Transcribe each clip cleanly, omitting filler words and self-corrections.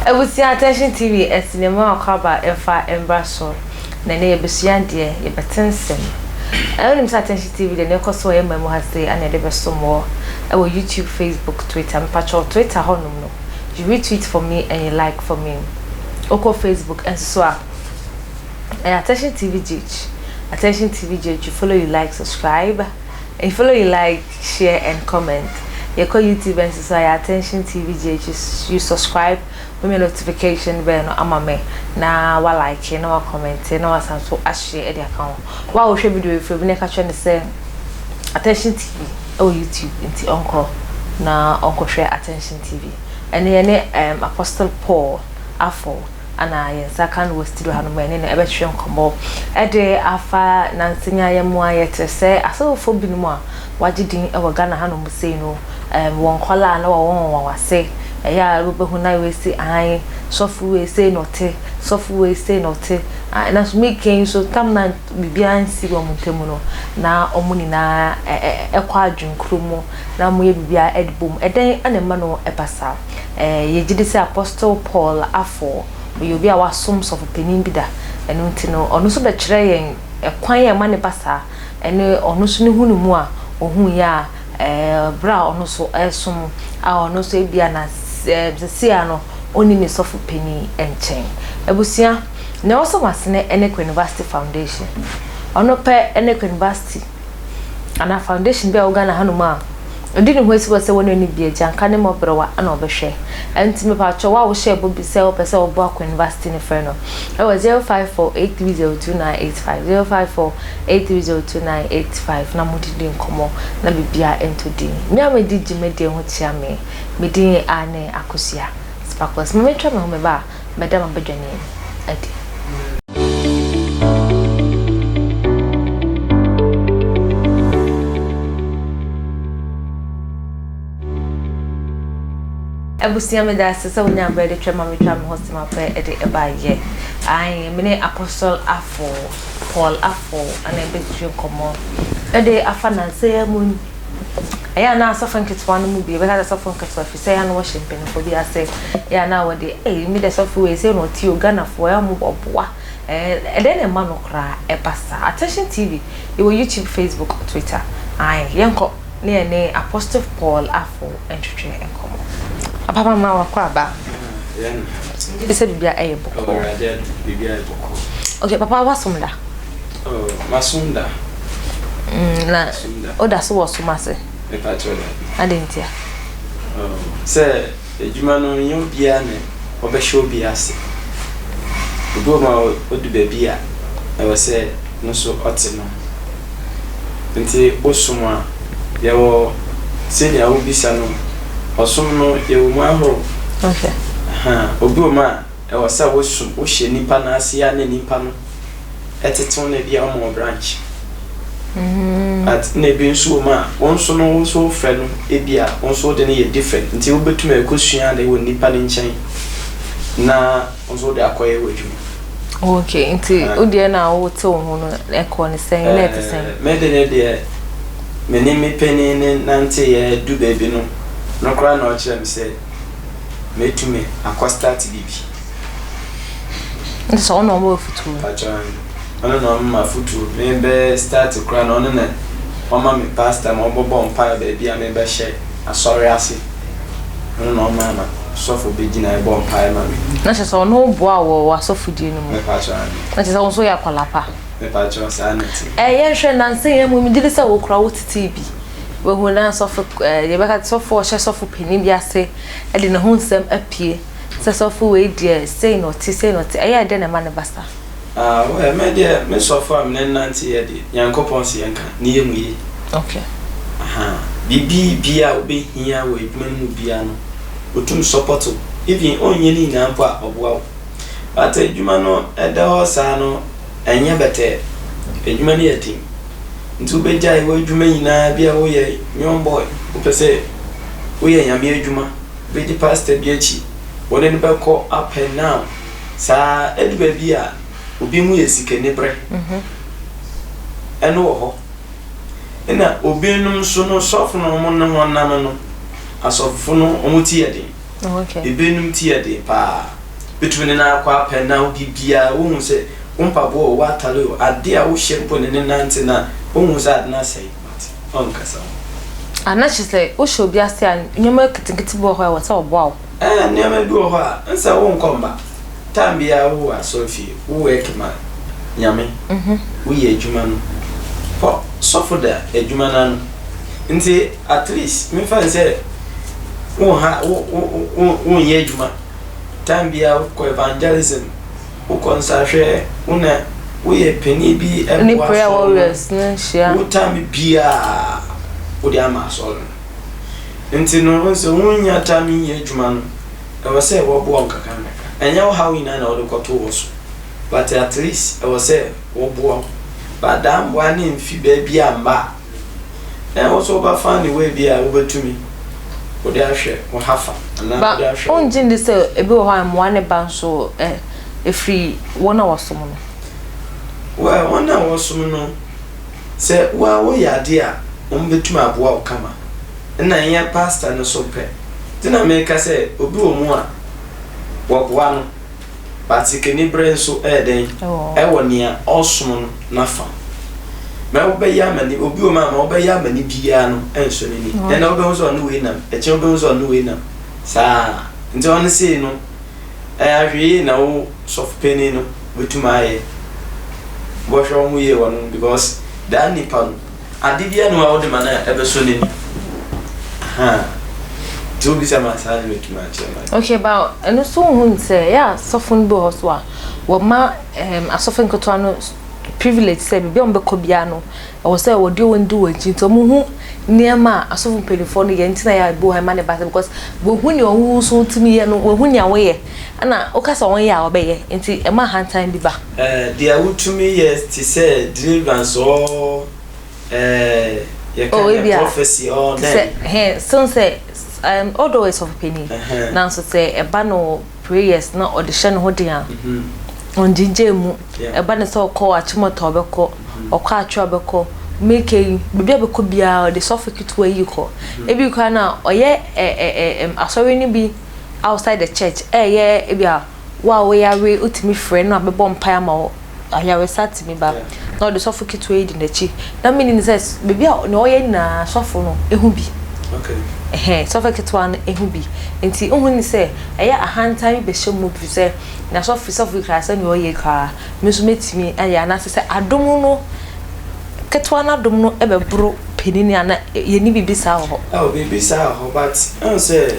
Abusua Attention TV ɛsi ne ma ɔkɔ aba ɛmfa ɛmbra so na ɛnɛ yɛbɛsua adeɛ yɛbɛte nsɛm ɛɛ wonim sɛ Attention TV deɛ nea ɛkɔ so wɔ yɛn man mu ha sei ana yɛde bɛsom wɔ ɛwɔ YouTube Facebook Twitter mepakyɛw Twitter hɔ nom no you retweet for me and you like for me wokɔ Facebook nso so a ɛyɛ Attention TV GH Attention TV GH you follow you like subscribe and you follow you like share and comment. Yɛkɔ YouTube nso so a yɛ Attention TV GH you subscribe womia notification bell no ama me na wa like na wa comment na wasan so ahyɛ de aka ho. Wa a wohwɛ video yi frɛ obi na ɛka kyerɛ no sɛ Attention TV ɛwɔ YouTube nti ɔnkɔ na ɔnkɔhwɛ Attention TV. Ɛne yɛne um, Apostle Paul Afo ana yɛn nsa ka no wɔ studio hanom ɛne no ɛbɛtwe nkɔmmɔ ɛde afa nansenya yɛn mu a yɛte sɛ asɔfofoɔ binom a wagye din wɔ Ghana hanom sei no um, wɔn nkɔlaa na wɔwɔ wɔn wase ɛyɛ a wobɛhu na wei si ahan sɔfo wei sei na ɔte sɔfo wei sei na ɔte nanso mekɛn so tam na biribiara nsi wɔn ntam no na wɔn nyinaa ɛkɔ adwenkoro mu na wɔyɛ biribiara ɛde bom ɛdɛn ɛna ɛma no ɛba saa. Yɛgye di sɛ Apostle Paul Afo ɔyɛ obi a wasom sɔfo panin bi da. Ɛno nti no, ɔno nso bɛkyerɛ yɛn ɛkwan a ɛma ne ba saa, ɛne ɔno nso ne hu ne mu a ɔhuiɛ a berɛ a ɔno nso ɛresom a ɔno nso ebia na seesei a no ɔnni ne sɔfo panin nkyɛn. Abusua, nea ɔsɔ m'asene ne Queen University Foundation. Ɔno pɛ ne Queen University anaa foundation bi a ɛwɔ Ghana hanom a ɔdi ne ho asi hɔ sɛ wɔn ani bi agyanka ne mmɔborɔwa na ɔbɛhwɛ. Ɛnti mepatwɔ wo a wohyɛ bɔ bi sɛ wopɛ sɛ woboa Queen University no frɛ no ɛwɔ 0548302985 0548302985 na modidi nkɔmmɔ na biribiara ɛntɔ din. Me a medi dwumadie ho kyea me, me din a ne Akosua Sparkles. Ma mentwa me ho meba a mɛda m'abadwani adi. Abusua meda ase sɛ wonya berɛ de twɛ ma metwa me ho sema pɛ de ɛbaeɛ. Ae, me ne Apostle Afo, Paul Afo, ana ɛbɛtwetwe nkɔmmɔ ɛde afa nansa yi mu. Ɛyɛ a na asɔfo nketewa no mu bi, yɛbɛka sɛ asɔfo nketewa ɛfiri sɛ ɛyɛ a na wɔhyɛ mpanimfoɔ bi ase. Ɛyɛ a na wɔde, ei me deɛ sɔfo wei sei na ɔte o, Ghanafoɔ ɛyɛ a wɔboa. Ɛɛ ɛdɛn na ɛma no koraa ɛba saa? Attention TV, yɛwɔ YouTube, Facebook, Twitter. Ae, yɛnkɔ na yɛne Apostle Paul Afo ntwetwe nkɔmmɔ. Papa mama wakɔ aba. Megye di sɛ biribiara ɛyɛ bɔkɔɔ. Biribiara yɛ bɔkɔɔ. Okay, papa wasom da? Oh, masom da. Na woda so wɔ som ase? Mepa kyɛw da. Adɛn ntia? Oh, sɛ adwuma no nyɛ obiara na ɔbɛhyɛ obi ase. Obi wɔ hɔ a odu baabi a ɛwɔ sɛ no so ɔte no. Nti wosom a, yɛwɔ sɛnea wobisa no, ɔsom no yɛwɔ mu ahorow. Okay. Aha, obi wɔ mu a ɛwɔ sɛ wosom, wohyɛ nipa no ase a na nipa no ɛtetew no ebi a ɔma wo branch. But na ebi nso wɔ mu a, wo nso no wo nso wofrɛ no ebi a wo nso wode no yɛ different. Nti wobɛtumi akɔsua ade wɔ nipa no nkyɛn na wo nso wode akɔyɛ w'adwuma. Okay, nti wo deɛ na wote wo ho no ɛkɔ ne sɛn na ɛte sɛn? Me de ne deɛ, me ne me panin ne nanteeɛ du baabi no, no koraa na ɔkyerɛ me sɛ mɛtumi akɔ start biribi. Nti sɛ ɔno na ɔma afutuo? Pakyɛ ɔno na ɔma me afutuo. Mebɛ start koraa no ɔno na ɔma me pastor ma ɔbɛbɔ mpaeɛ baabi a mebɛhyɛ asɔre ase. Ɔno na ɔma ma sɔfo bɛgyina ɛbɔ mpaeɛ ma me. Na kyerɛ sɛ ɔno boa wɔ w'asɔfodie no mu? Mepakyɛ ane. Na kyerɛ sɛ wo nso woyɛ akwadaa pa? Mepakyɛ saa na ɛte. Yɛnhwɛ nnansa yi mu, megye di sɛ wo koraa wotetee bi. Wahu na sɔfo ɛɛ yɛbɛka sɔfo a ɔhyɛ sɔfo panin bi ase de ne ho nsɛm apue sɛ sɔfo wei deɛ sei na ɔte sei na ɔte ɛyɛ dɛn na ɛma no ba saa? Ah well me deɛ me sɔfo a me ne no nante yɛ deɛ Nyankopɔn se yɛnka ne yɛ mu ye. Okay. Ahaa biribi bia a wobɛhia wɔ adwuma no mu bia no ɔtum support wo even ɔnyɛ ne nyinaa mpo a ɔboa wo but adwuma no ɛda hɔ saa no ɛnyɛ bɛtɛɛ adwuma no yɛ den. Nti wobɛgyae w'adwuma nyinaa bi a woyɛ young boy wopɛ sɛ woyɛ Nyame adwuma wobɛdi pastor bi akyi wone no bɛkɔ up and down saa ɛdu baabi a obi ho yɛ sikaniberɛ ɛno wɔ hɔ ɛna obinom nso no sɔfo no wɔn ne wɔn nam no asɔfo no wɔn ti yɛ den ebinom ti yɛ den paa. Wobɛtumi ne no akɔ apɛ na wo biribiara, wohu sɛ wo mpaboa o, w'atare o, adeɛ a wohyɛ mpo ne no nante no a, wonhu sɛ ade no asɛe but ɔnkasa ho. Ah, na kyerɛ sɛ wohyɛ obi ase a, nneɛma nketenkete bi wɔ hɔ a ɛwɔ sɛ ɔboa wo. Ɛɛ, nneɛma bi wɔ hɔ a, nsɛ wonkɔ mma. Time biara wowɔ asɔrefie, wo work ma Nyame, woyɛ adwuma no, kɔ sɔfo da adwuma no ano. Nti at least memfa no sɛ wonha, wo, wo, wo, wonyɛ adwuma. Time biara wokɔ evangelism, wokɔ nsahwɛ, wo na woyɛ panin bi Ne boa prayer asɔre no. warriors no hyia. Wo time biara wode ama asɔre no. Nti no, wohu sɛ wonnya time nyɛ adwuma no, ɛwɔ sɛ wɔboa wo nkakrankakra. Ɛnyɛ wo haw nyinaa na wode kɔto wɔ so, but at least ɛwɔ sɛ wɔboa wo. But daa mmoa no mfi baabi a mma a, na wo nso wobɛfa ne way bi a wobɛtumi wode ahwɛ wo hafa anaa Ba wode ahwɛ wo. wongye ndi sɛ ebi wɔ hɔ a mmoa no ba nso ɛ ɛfiri wɔn a wɔsom no? Well, wɔn a wɔsom no, sɛ wo ara woyɛ adeɛ a, wɔbɛtumi aboa wo kama. Ɛna ɛnyɛ pastor no so pɛ. Nti na meka sɛ obi wɔ mu a, wɔboa no. But sikaniberɛ nso ɛyɛ dɛn? Ɛwɔ nea ɔresom no n'afa. Ma wobɛyɛ ama ni, obi wɔ mu a ma wobɛyɛ ama ni biara no ɛnsɔ n'ani. Ɛnna wobɛhu sɛ ɔne wei nam, ɛkyɛ wobɛhu sɛ ɔne wei nam. Saa. Nti ɔno sei no, ɛyɛ ahwɛyie na wo sɔfo panin no wobɛtumi ayɛ. Wobɛhwɛ wo ho yie wɔ no because daa nipa no, Ade biara nni hɔ a wode ma no a ɛbɛsɔ n'ani. Ahaa. Nti wobisa me a, saa na mɛtumi akyerɛ ma. Okay, but ɛno nso wohu no sɛ ɛyɛ a asɔfo no bi wɔ hɔ so a wɔma um, asɔfo nketewa no privilege sɛ baabi a wɔbɛkɔ biara no ɛwɔ sɛ wɔde wɔn di wɔn akyi nti wɔhu nneɛma a asɔfo mpanimfoɔ no yɛ nti na yɛ a ebi wɔ hɔ ɛma ne ba sɛ because wɔhu nea wɔn nso tumi yɛ no wɔhu nea wɔyɛ ɛna woka sɛ wɔn yɛ a wɔbɛyɛ nti ɛma ahantan bi ba. Eh, deɛ wotumi yɛ te sɛ deliverance or eh, yɛka Oh, dɛ ebi a prophecy or te dɛn. sɛ hɛn sen sɛ um, although ɔyɛ sɔfo panyin Ɛhɛn. nanso sɛ ɛba no prayers na ɔde hyɛ ne ho den a Mhm. ɔngyegye mu Yeah. ɛba no sɛ ɔkɔ Achimota ɔbɛkɔ ɔkɔ Atwea ɔbɛkɔ Meke yi baabi a ɔbɛkɔ biara ɔde sɔfo ketewa yi kɔ ebi koraa no a ɔyɛ ɛ ɛ ɛ ɛm, asɔre no bi outside the church ɛyɛ ebi a Wo a woyare wotumi frɛ no a bɛbɔ mpae ama wo, ayaresa tumi ba. Na ɔde sɔfo ketewa yi di n'akyi. Na menim ne sɛ baabi a nea ɔyɛ nyinaa sɔfo no ehu bi. Ɛhɛn, sɔfo ketewa no ehu bi. Nti wohu ne sɛ ɛyɛ ahantan bi bɛhyɛ mu bi sɛ na sɔfo sɔfo yi koraa sɛnea ɔyɛ koraa me nso mɛtumi ayɛ anaasɛ sɛ adom no ketewa no adom no bɛboro panin ana yɛnni biribi saa wɔ hɔ. Oh, biribi saa wɔ hɔ but ɛhu sɛ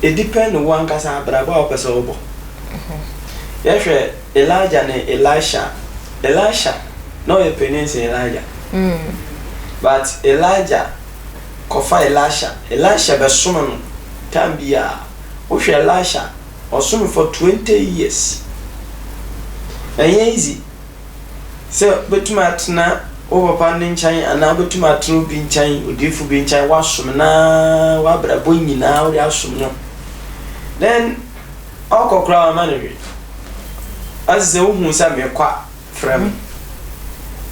Edipɛn ne wo ankasa abrabɔ a wopɛ sɛ wobɔ. Yɛhwɛ Elijah ne Elisha a, Elisha na ɔyɛ panin sen Elijah. But Elijah kɔfa Elisha, Elisha bɛsom no time biara. Wohwɛ Elisha, ɔsom for 20 years. Ɛnyɛ easy. Sɛ wobɛtumi atena wo papa no nkyɛn anaa wobɛtumi atena obi nkyɛn, odiyifo bi nkyɛn, woasom no ara w'abrabɔ nyinaa wode asom no. Then ɔkɔ koraa wama no hwee. Ɔse sɛ wohu sɛ mekɔ a frɛ me.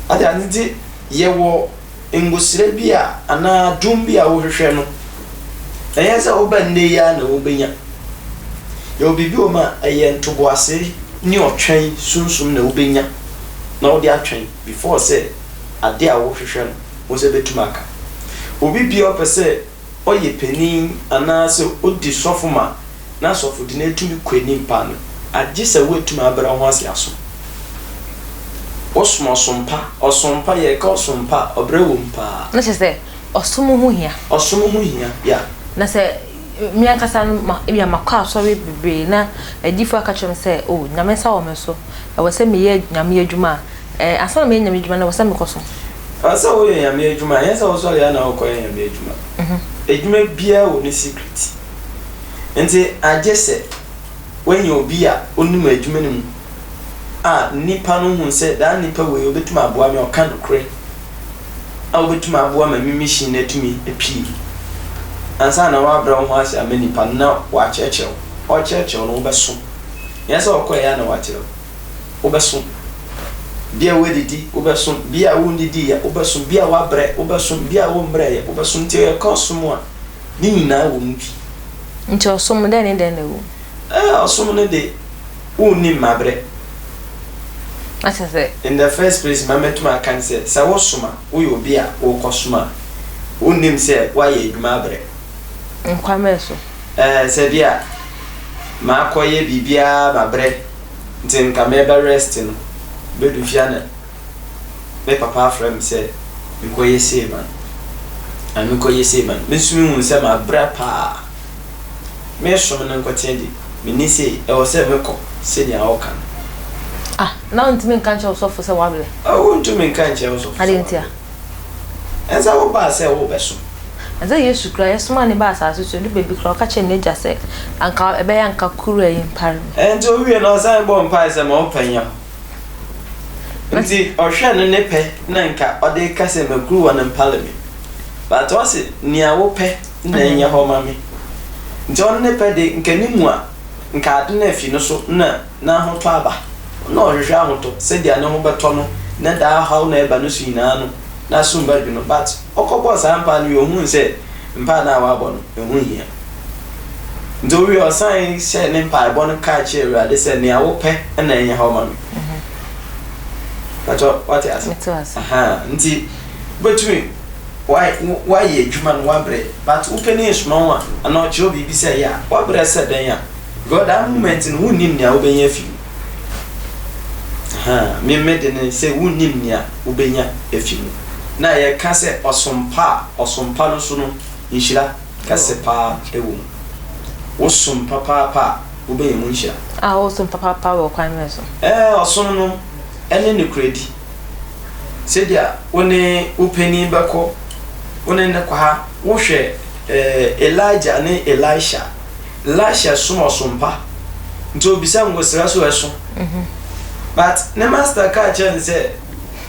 Ate ase nti yɛwɔ ngosra bi a anaa adom bi a wohwehwɛ no, ɛnyɛ sɛ woba nnɛ yi ara na wobɛnya. Yɛwɔ biribi wɔ mu a ɛyɛ ntoboase ne ɔtwɛn sunsum na wobɛnya na wode atwɛn before sɛ adeɛ a wohwehwɛ no wo nsa bɛtumi aka. Obi biara ɔpɛ sɛ ɔyɛ panin anaasɛ ɔdi sɔfo ma n'asɔfodi no atumi kɔ anim paa no, agye sɛ woatumi abrɛ wo ho ase asom. Wosom ɔsom pa. Ɔsom pa, yɛreka ɔsom pa a, ɔbrɛ wom paa. Na kyerɛ sɛ, ɔsom ho hia. Ɔsom ho hia, yeah. Na sɛ me ankasa no, ma, ebia makɔ asɔre bebree na adiyifo aka kyerɛ me sɛ, oh, Nyame nsa wɔ me so, ɛwɔ sɛ meyɛ Nyame adwuma a, eh, ansa na mɛyɛ Nyame adwuma no, ɛwɔ sɛ mekɔsom. Ɛwɔ sɛ woyɛ Nyame adwuma, ɛnyɛ sɛ wosɔre a na wokɔyɛ Nyame adwuma. Adwuma biara wɔ ne secret. Nti agye sɛ woanya obi a onim adwuma no mu a nnipa no hu sɛ daa nipa wei obetumi aboa me, ɔka nokorɛ a obetumi aboa ma me mission no atumi apue. Ansa na woabrɛ wo ho ase ama nipa no na wakyerɛkyerɛ wo. Ɔkyerɛkyerɛ wo no wobɛsom. Nyɛ sɛ ɔkɔeɛ a na wakyerɛ wo. Wobɛsom. Bi a woadidi, wobɛsom. Bi a wondidiiɛ, wobɛsom. Bi a woabrɛ, wobɛsom. Bi a wommrɛeɛ, wobɛsom. Nti yɛka ɔsom a, ne nyinaa wɔ mu bi. Nti ɔsom no, dɛn ne dɛn na ɛwɔ mu? Ɛɛ, ɔsom no de, Wonnim mabrɛ. Na kyerɛ sɛ. In the first place ma mɛtumi aka ne sɛ, sɛ wosom a, woyɛ obi a worekɔsom a, wonnim sɛ woayɛ adwuma abrɛ. Nkwa mmerɛ so. Ɛɛ, sɛ bi a makɔyɛ biribiara mabrɛ nti nka merebɛ rest no, bɛdu fie a na me papa afrɛ me sɛ menkɔyɛ sei ma no, na menkɔyɛ sei ma no. Me nso mehu sɛ mabrɛ paa. Mesom no nkotsee de, minni sei, ɛwɔ sɛ mekɔ sɛnea ɔka no. Ah, na wontumi nka nkyerɛ wo sɔfo sɛ woabrɛ? Oh, wontumi nka nkyerɛ wo sɔfo sɛ Adɛn ntia? woabrɛ. Ɛnsɛ wobaa sɛ worebɛsom. Na sɛ Yesu koraa, yɛsomaa no baa asase so, ɛdu baabi koraa ɔka kyerɛɛ n'Agya sɛ, Anka ɛbɛyɛ a anka kuruwa yi mpare me. Ɛnti owiee no, ɔsan bɔɔ mpae sɛ, Ma wo pɛ nyɛ hɔ. Nti ɔhwɛ no ne pɛ na nka ɔde reka sɛ, Ma kuruwa no mpare me. But ɔse, Nea wopɛ. na ɛnyɛ hɔ ma me. Nti ɔno ne pɛ de, nka ne mu a, nka ade no afi no so na n'ahotɔ aba. Na ɔhwehwɛ ahotɔ, sɛdeɛ ne ho bɛtɔ no, na daa haw na ɛba no so nyinaa no, n'asom bɛdwo no. But ɔkɔbɔɔ saa mpaa no wie, ohuu sɛ mpaa no a wabɔ no, ɛho nhia. Nti owie ɔsan hyɛɛ ne mpaebɔ no kaa kyerɛɛ Awurade sɛ, nea wopɛ na ɛnyɛ hɔ ma me. Pakyɛ, wate ase? Mete ase. Ahaa, nti wobɛtumi. Woayɛ adwuma no woabrɛ but wo panin soma wo a anaa ɔkyerɛ wo biribi sɛ yɛ a woabrɛ sɛ dɛn a because that moment no wonnim nea wobɛnya afi mu. Ahaa, me me de ne sɛ wonnim nea wobɛnya afi mu. Na yɛka sɛ ɔsom pa a, ɔsom pa no so no nhyira kɛse paa wɔ mu. Wosom papaapa a wobɛnya mu nhyira. A wosom papaapa wɔ kwan bɛn so? Ɛɛ ɔsom no ɛne nokorɛdi. Sɛdeɛ wo ne wo panin bɛkɔ, wo ne no kɔ ha, wohwɛ eh, Elijah ne Elisha. Elisha som ɔsom pa, nti obisa ngosra so ɛso. Mhm. But ne master kaa kyerɛ no sɛ,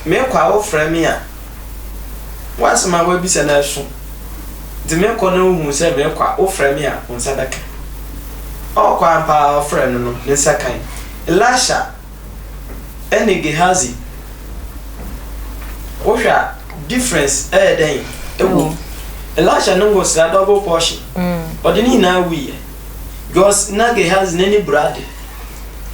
mekɔ a wofrɛ me a, w'asɛm a wabisa no ɛso. Nti mekɔ na wohu sɛ mekɔ a, wofrɛ me a, wo nsa bɛka. Ɔkɔ ampa a ɔfrɛ no no, ne nsa kan. Elisha ɛne Gehazi wohwɛ a difference ɛyɛ dɛn ɛwɔ mu? Elisha no ngosra double portion ɔde ne nyinaa wuiɛ because na Gehazi n'ani bere ade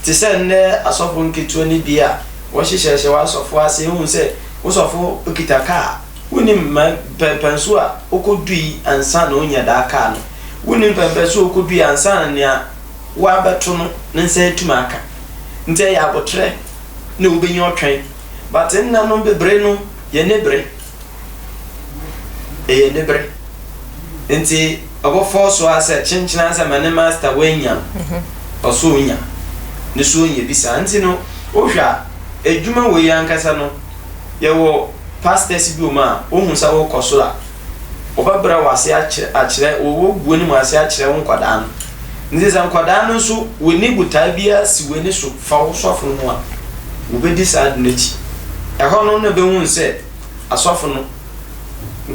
te sɛ nnɛ asɔfo nketewa no bi a wɔhyehyɛhyɛ wɔ asɔfo ase ehu sɛ wo sɔfo kita kaa wonim ma pɛmpɛnso a okodui ansa na onya daa kaa no wonim pɛmpɛnso a okodui ansa na nea woabɛto no ne nsa atum aka nti ɛyɛ aboterɛ na wobɛnya ɔtwɛn but nna no bebere no yɛ ne bere ɛyɛ ne bere nti ɔbɛfɔ so ara sɛ kyenkyena sɛ ma ne master woanya no mhm. ɔso onya ne so onya bi saa nti no wohwɛ a adwuma wei ankasa no yɛwɔ pastors bi wɔ mu a wohu sɛ wokɔ soro a Wɔbɛbrɛ wo ase akyerɛ akyerɛ wɔbɛgu w'anim ase akyerɛ wo nkwadaa no. Nti sɛ nkwadaa no nso wɔnni botae biara si w'ani so fa wo sɔfo no ho a, wɔbɛdi saa ade no akyi. Ɛhɔ no na bɛhunu sɛ asɔfo no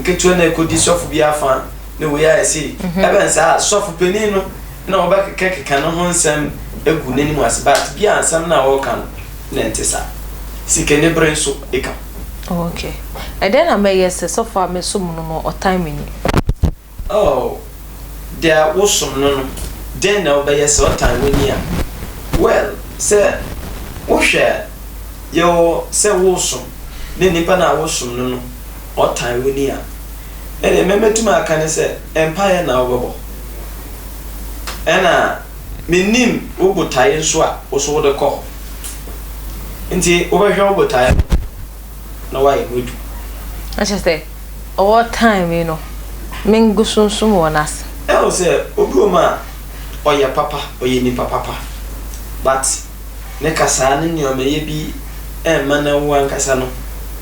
nketewa na ɛkɔdi sɔfo bi afa na wei ayɛ sei. Mhm. Ɛbɛn saa sɔfo panin no na wɔbɛkekakeka ne ho nsɛm agu n'anim ase but bi a nsɛm no a wɔreka no na ɛnte saa. Sikanibere nso ka ho. Oh ok. Ɛdɛn na mɛyɛ sɛ sɔfo a mesom no no ɔtan m'ani? Oh, deɛ wosom no no, dɛn na wobɛyɛ sɛ ɔtan w'ani a? Well, sɛ wohwɛ a, yɛwɔ sɛ wosom ne nipa no a wosom no no ɔtan w'ani a, ɛdeɛ mɛ mɛtumi aka ne sɛ mpaeɛ na wobɛbɔ. Ɛna mennim wo botaeɛ nso a wo so wode kɔ hɔ. Nti wobɛhwɛ wo botaeɛ no na woayɛ ho adwuma. Na kyerɛ sɛ ɔwɔ time yi no mengu sunsum wɔ n'ase. Ɛwɔ sɛ obi wɔ mu a ɔyɛ papa, ɔyɛ nipa papa but ne kasaa ne nneɛmayɛ bi ɛmma na wo ankasa no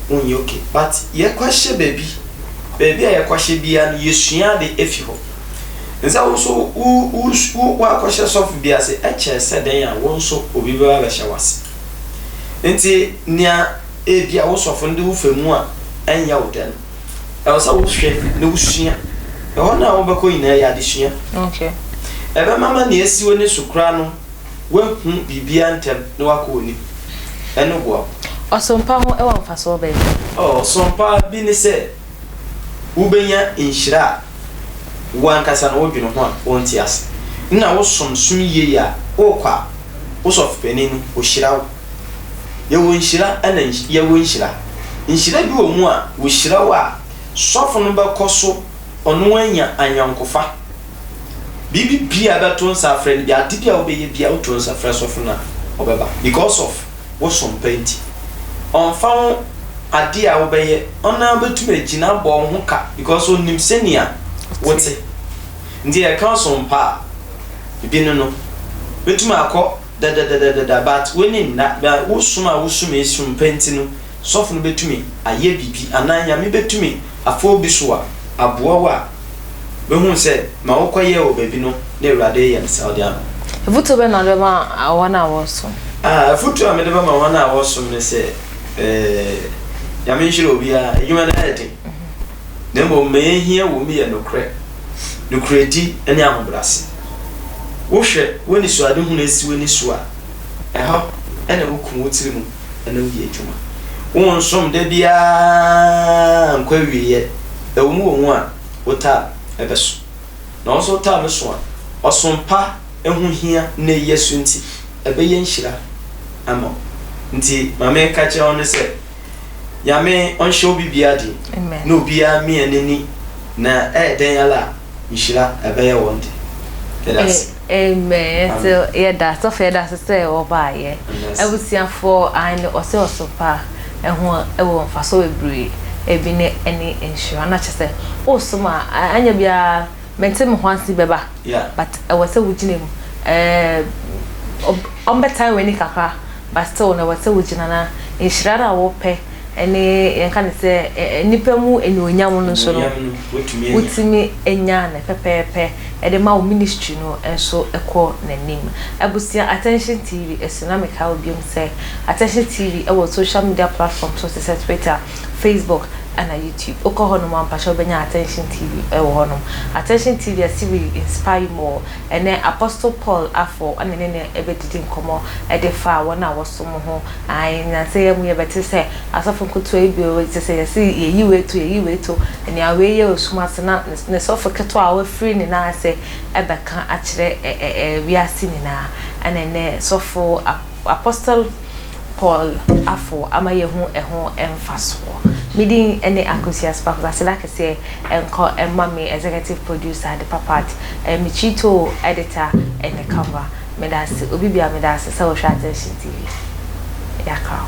wonyɛ okay but yɛkɔhyɛ baabi, baabi a yɛkɔhyɛ biara no yɛsua ade fi hɔ. Nsɛ wo nso wo wo wo woakɔhyɛ sɔfo bi ase, ɛkyɛɛ sɛ dɛn a wo nso obi bɛba abɛhyɛ wo ase. Nti nea ebia wo sɔfo no de wo fa mu a ɛnyɛ wo dɛ no, ɛwɔ sɛ wohwɛ na wosua. Ɛhɔ no a wobɛkɔ nyinaa yɛ adesua. Okay. Ɛbɛma ma nea asi w'ani so koraa no woahu biribiara ntɛm na woakɔ w'anim. Ɛno boa wo. Ɔsompa ho wɔ mfasoɔ bɛn? Ɔsompa bi ne sɛ wobɛnya nhyira a wo ankasa no wodwene ho a wonte ase. Nna wosom som yie a, wokɔ a, Wo sɔfo panin no, ɔhyira wo. Yɛwɔ nhyira ɛna yɛwɔ nhyira. Nhyira bi wɔ mu a, wɔhyira wo a, sɔfo no bɛkɔ so ɔno anya ayɔnkofa. Biribi biara a ɛbɛto nsa afrɛ no bi, ade bi a wobɛyɛ bi a woto nsa frɛ sɔfo no a, ɔbɛba because of wo som pa nti. Ɔmfa ho ade a wobɛyɛ, ɔno ara bɛtumi agyina abɔ wo ho ka because ɔnim sɛnea wote. Nti yɛka som pa a, ebi ne no. Bɛtumi akɔ dadadadada but w'ani nna, but wo som a wosom yi som pa nti no, sɔfo no bɛtumi ayɛ biribi anaa Nyame bɛtumi afa obi so a aboa wo a bɛhu sɛ ma wokɔyɛɛ wɔ baabi no na Awurade reyɛ no saa ɔde ama wo. Afotuo bɛn na wode bɛma wɔn a wɔresom? Ah, afotuo a mede bɛma wɔn a wɔresom ne sɛ, eh, Nyame nhyira obiara, adwuma no yɛ den, na mmom ma ɛhia wɔ mu yɛ nokorɛ, nokorɛdi ne ahobrɛase. Wohwɛ w'anisoadehunu a ɛsi w'ani so a, ɛhɔ na woku wo tiri mu na woyɛ adwuma. Wonsom da biara nkɔ awieɛ. Ɛwɔ mu wɔ mu a, wo taa bɛso. Na wo nso wo taa no so a, ɔsom pa ho hia na ɛyɛ so nti, ɛbɛyɛ nhyira ama wo. Nti ma menka kyerɛ wo ne sɛ, Nyame ɔnhyɛ obi biara den na obiara mmia n'ani na ɛyɛ dɛn ara a, nhyira ɛbɛyɛ wɔn de. Yɛda ase. Amen yɛso yɛda sɔfo yɛda ase sɛ wɔbaayɛ abusuafoɔ aane ɔsɛ ɔsopa ɛho ɛwɔ mfasoɔ bebree ebi ne ɛne nhyira na kyɛ sɛ wosom a anyɛ biara mente me ho ase bɛba but ɛwɔ sɛ wogyina mu ɛɛ ɔmbɛtan w'ani kakra but still no ɛwɔ sɛ wogyina na nhyira no a wopɛ ne yɛnka no sɛ nnipa mu anuonyam no nso no, wotumi nya no pɛpɛɛpɛ de ma wo ministry no nso kɔ n'anim. Abusua Attention TV so na mekae wo biom sɛ Attention TV wɔ social media platform so te sɛ Twitter, Facebook ɛna YouTube. Wokɔ hɔnom a mpakyɛ wobɛnya Attention TV wɔ hɔnom. Attention TV ase we inspire you more. Ɛnɛ Apostle Paul Afo ɛna ne ne ɛbɛdidi nkɔmmɔ de fa wɔn a wɔsom ho. Ae, nnansa yi ara mu yɛbɛte sɛ asɔfo nketewa yi bi te sɛ yɛse yɛyi wei to, yɛyi wei to, nea wei yɛ osum ase na ne sɔfo ketewa a wafiri ne nan ase bɛka akyerɛ wiase nyinaa. Ɛna ɛnnɛ sɔfo Apostle Paul Afo ama yɛahu ɛho mfasoɔ. Me din ne Akosua Sparkles, aseda kɛseɛ nkɔ mma me executive producer Adepa Pat, me Chito editor ne camera. Medase obi bia medase sɛ wohwɛ attention TV yakra ho.